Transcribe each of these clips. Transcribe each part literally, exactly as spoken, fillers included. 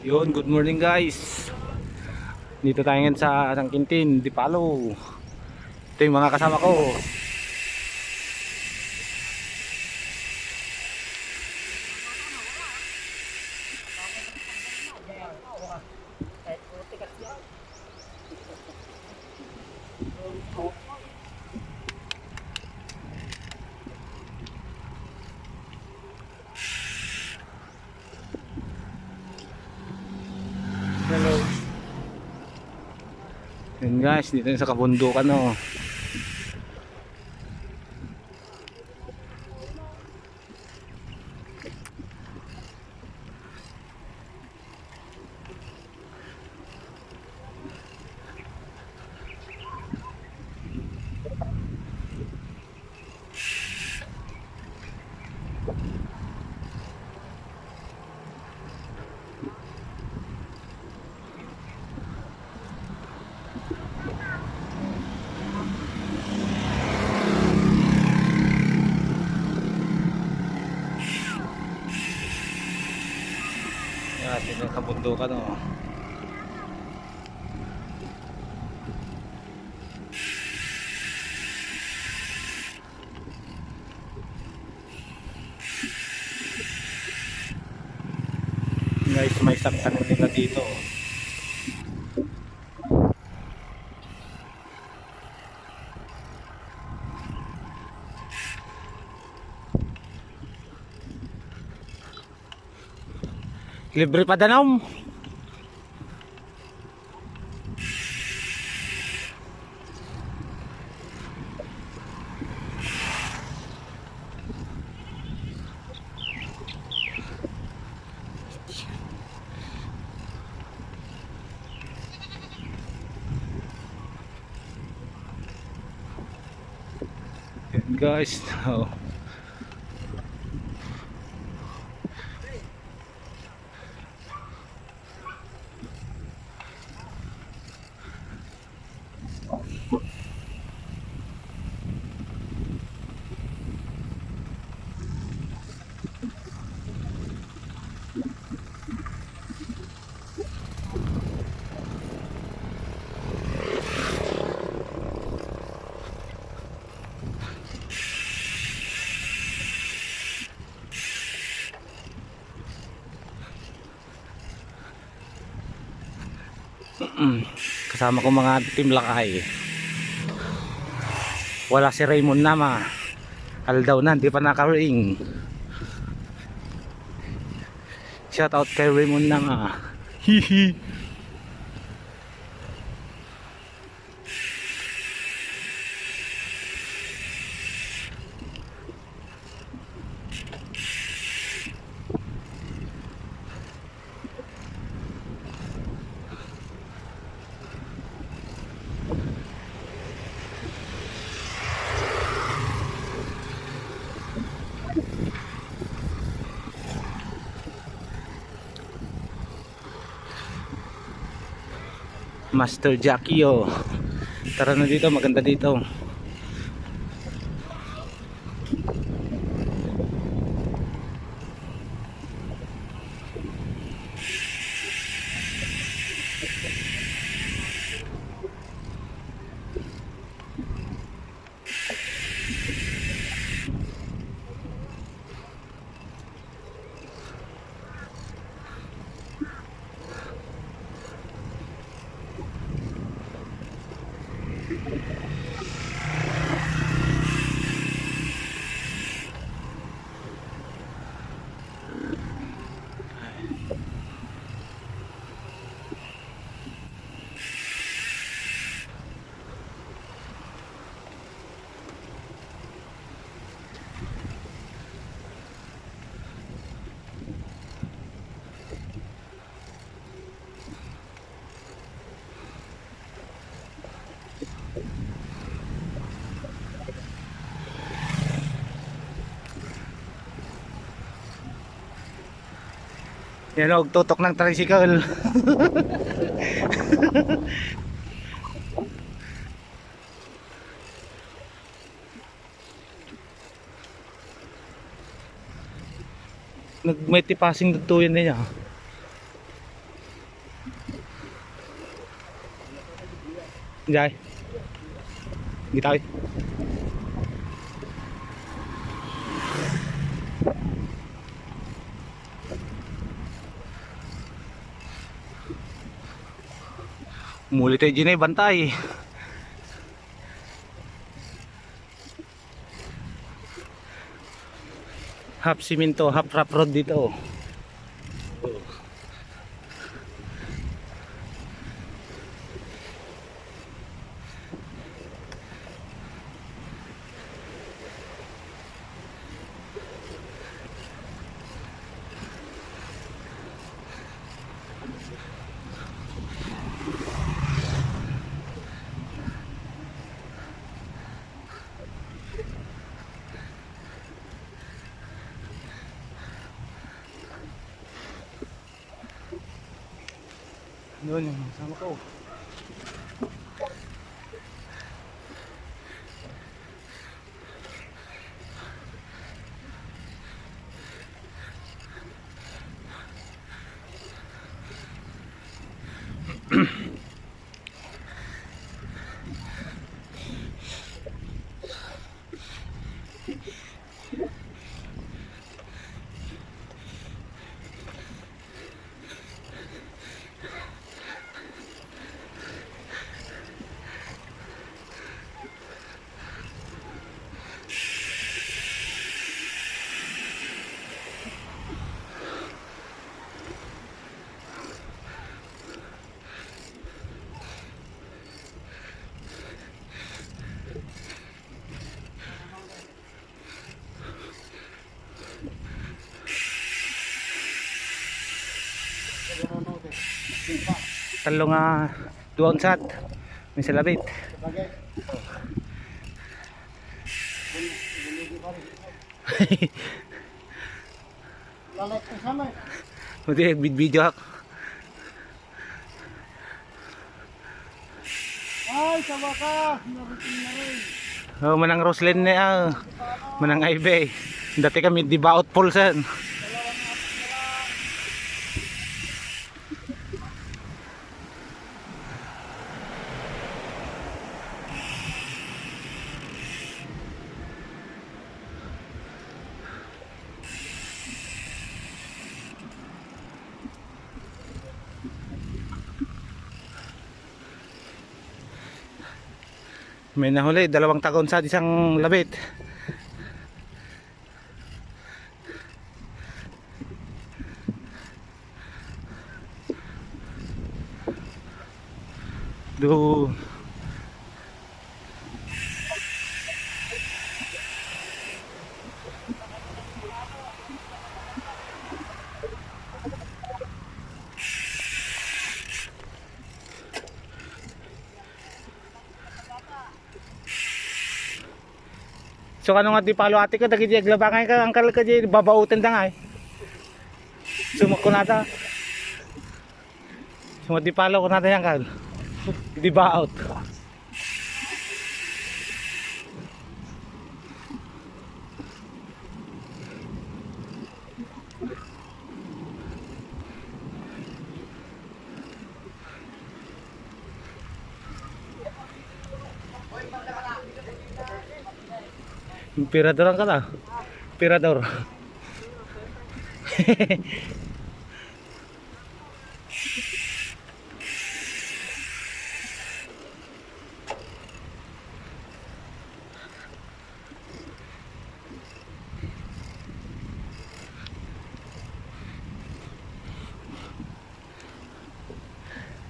Yun, good morning guys. Dito tayo ngayon sa San Quintin, Dipalo. Ito yung mga kasama ko. Hello. Yun guys, dito sa kabundukan, oh. Yan, sino sa kabundukan, oh. Guys, may saktan nila dito. Libre pa danum. Yan, guys. Oh. Mm. Kasama ko mga Team Lakay. Wala si Raymond Nama. Aldaw na, di pa nakaring. Shout out kay Raymond Nama. Hihi. Master Jackie, oh. Tara na dito, maganda dito. Yan, og tutok ng tricycle. Nag-, may tipasing dagtoy niya. Jay. Gitaw. Muli tayo dyan eh, bantay. Half simento, half rough road dito. Yun yung sama ko. Tallo nga dua unsat. May salabit. Mati video hak. Ay, sa wakas, narating na rin. Oh, manang Roslyn ni, ah. Manang Ivy. Dati kami di baot pulsen. May nahuli, dalawang taga unsat, isang labit. Do. So, ano nga di palo ati ka, dagiti aglabangay ka, angkal ka di, babauten da nga eh. Sumukko na ta. So, nga di palo ko na ta, angkal. Di baot. Emperador ang kata. Emperador.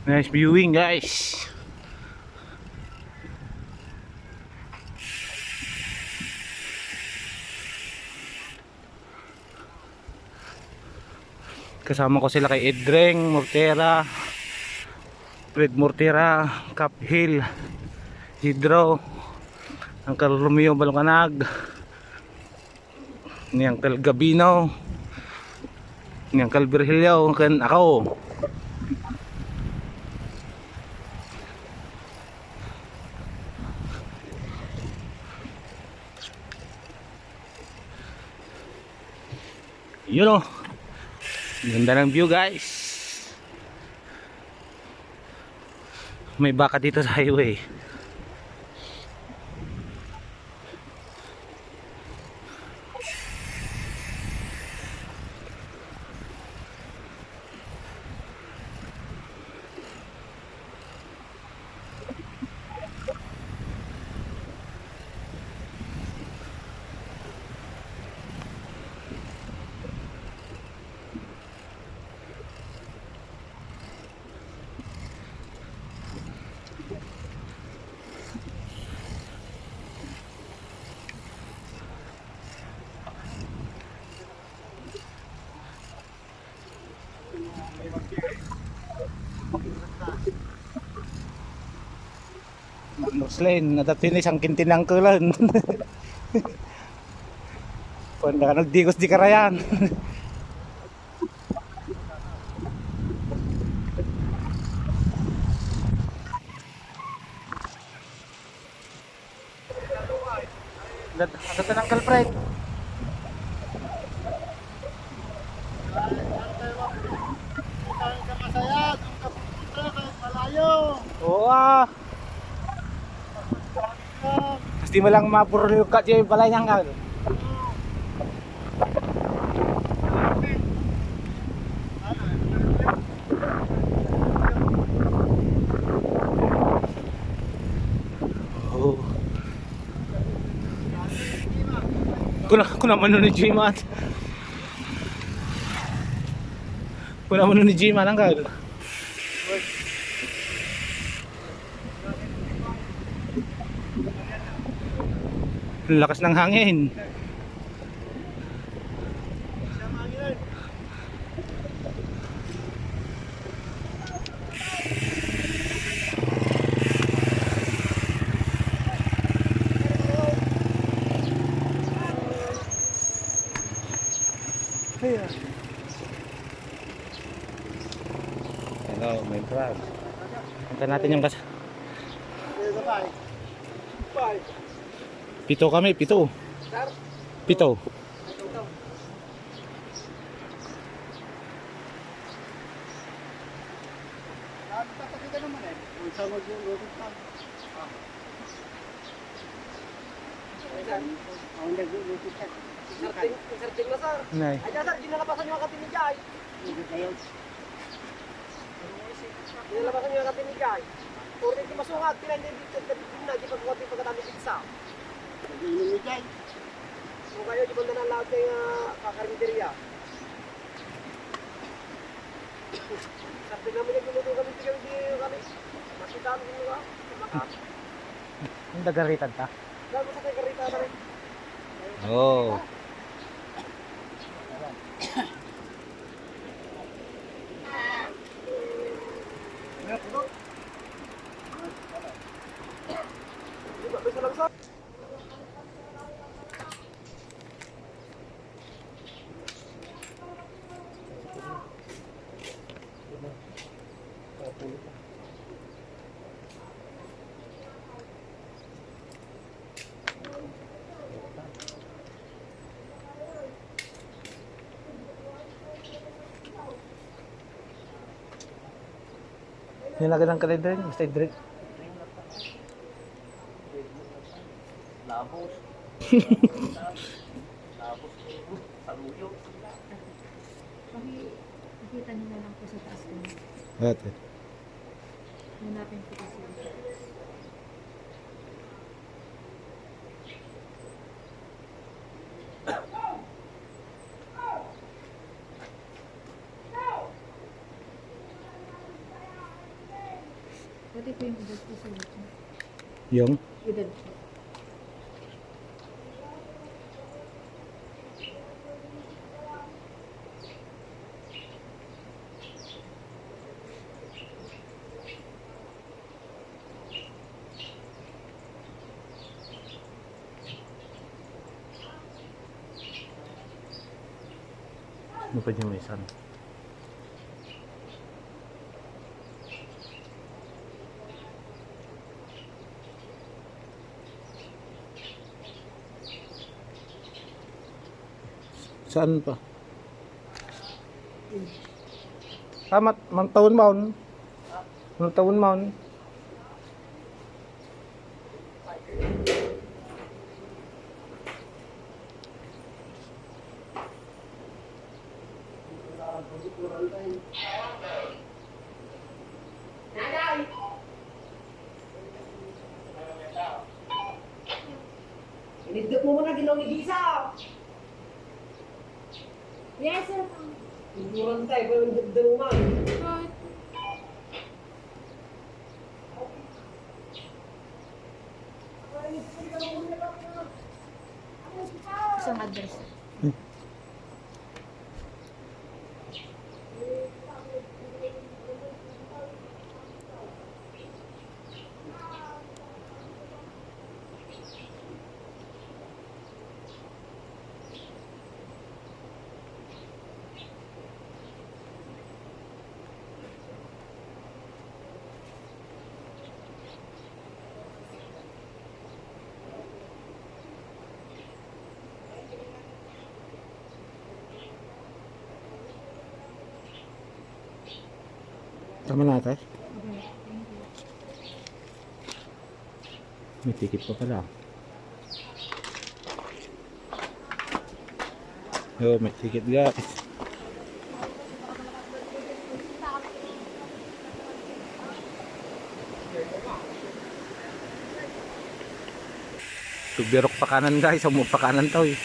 Nice viewing, guys. Kasama ko sila kay Edreng Mortera, Fred Mortera, Cap Hill, Isidro, Uncle Romeo Balcanag, ni Uncle Gabino, ni Uncle Virgilio, ken ako. Yun, oh. Ganda ng view, guys. May baka dito sa highway. Muslin, nadat finish ang kintinangkulan. Pwede ka nagdigos di karayan. Gat-, gat ng girlfriend. Oo, ah. Tapos di mo lang mapurlok ka, di balay niyang kan. Oh. Kuna, kuna man ni Jimat. Kuna man ni Jimat ang kal. Ang lakas ng hangin. Ayan. Hello, my friend. Punta natin yung kas- Pito kami, pito. Pito. Ang nagluluto ka. Sarting, sarting na, sir. Nay. Ay, sir, ginalapasan niyo agad ni Jai. Hindi kayo. Ginalapasan niyo agad ni Jai. Puro di masungat, pinay di, di, di, di, di, di, pagkakati, pagkatami pizza. Hindi ni Jai. Kung kayo, di ba na lahat kayo, ah, kakarinderya? Sarting naman yung luluto kami, di kami, di kami. Makita mo, di ba? Makita. Ang dagaritan ta. Dahil mo sa kay Garita na rin. Oh. Di ba, may salang sa- Nilagay ng kalendar, basta i-drink. Labos. Labos. Saluyo. Paki-, pakita niyo na lang po sa taas ko. Ate. Hanapin ko kasi. Pati po yung edad ko sa YouTube. Yung? Edad po. Ano pa dyan may isa? Saan pa? Tama, mang taon maon. Mang taon maon. Iniddep mo muna, Ginaw ni Gisa. Yes, sir. Iguran tayo, pero iniddep mo man. Right. Isang address. Tama na, tay? May ticket pa pala. Yo, may ticket, guys. Tubirok pakanan, guys, sa pakanan to eh.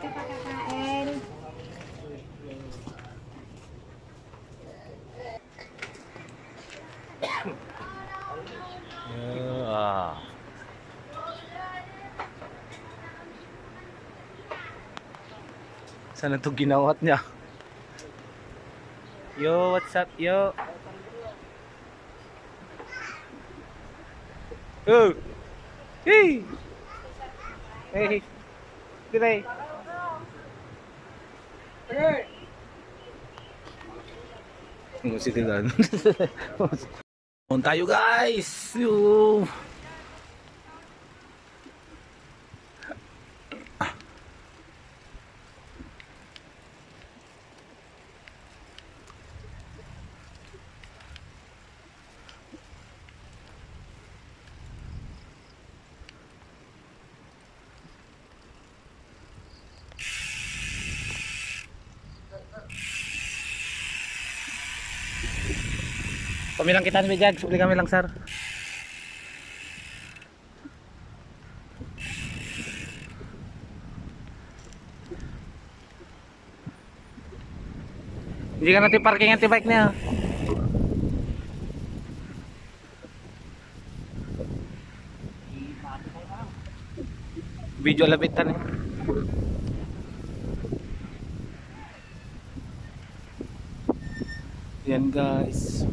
Kapakakain. Ah. Sana to ginawat niya. Yo, what's up, yo? Oh. Hey. Hey. Today. Ang si Dylan. On tayo, guys. Yo. Pamilang kita ni Jags, uli kami lang, sir. Hindi ka natin parkingan ti bike niya. Video labitan eh. Yan, guys.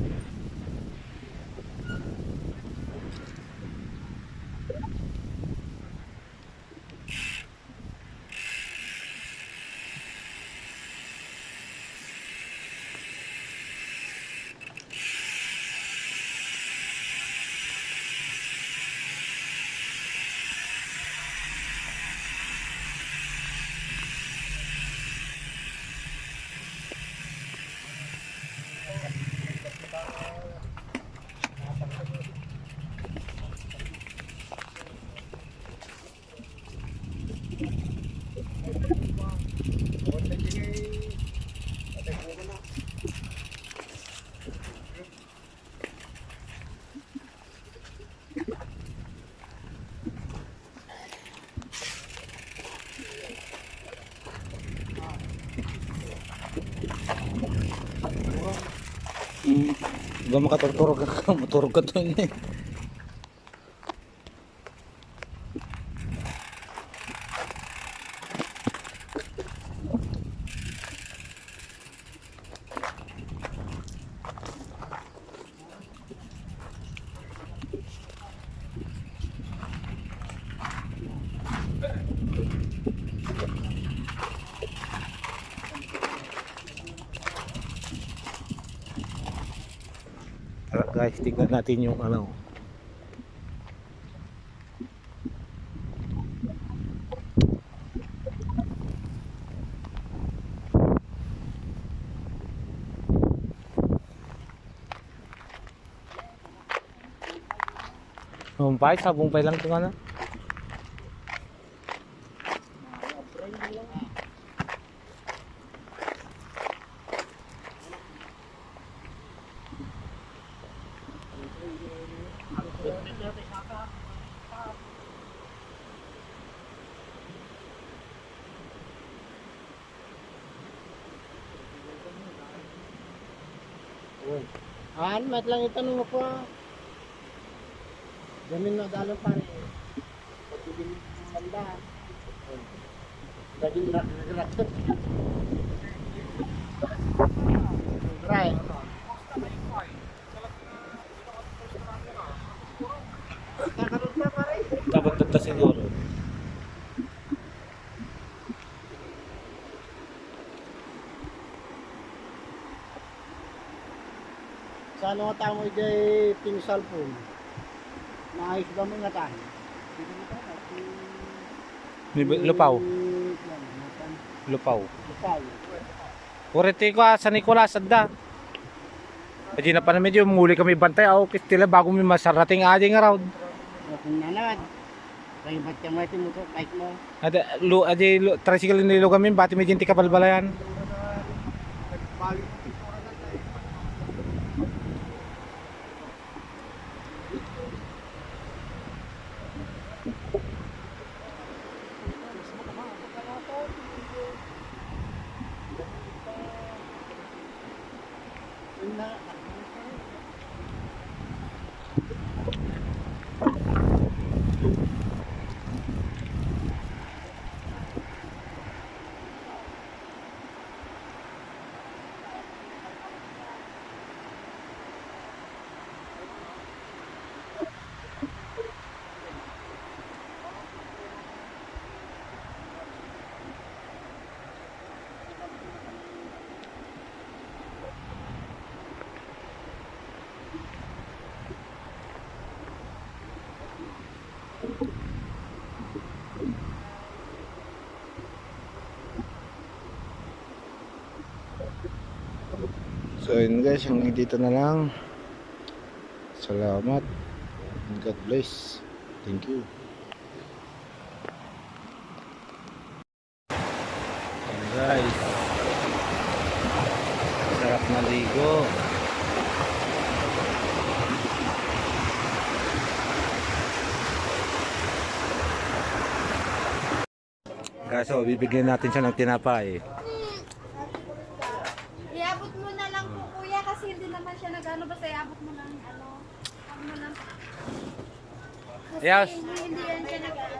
Hmm. Di ba makaturturog ka? Maturog ka to, eh. Tara guys, tignan natin yung ano. Sabong pay, sabong pay lang itong ano. An, met lang ito nung ako. Jamin na dalan pare. Pagbiling ng banda. Lagi na, nagrakot. Right. Dapat tagta siguro. Saan nga tamo ijay pingsalpon? Maayos ba mo nga tayo? Ni Lupaw. Lupaw. Lupaw. Orete ko, ah, San Nicolas, adda. Pwede na pa naman yun, muli kami bantay, aw, kistila, bago mi masarating, adi nga raod. Nanad. Kay ba't ka mo iti motorbike mo? Ada, lu-, adi, lu-, tricycle ni lugamin, bati mi dyan ti kabalbalayan. So, yun guys, hanggang dito na lang. Salamat. God bless. Thank you. Ayan, guys. Sarap maligo. Kaso, bibigyan natin siya ng tinapay. Iabot mo na lang po, kuya, kasi hindi naman siya nag-ano, basta iabot mo lang, ano, ano lang. Kasi Yes. hindi, hindi yan siya nag-ano.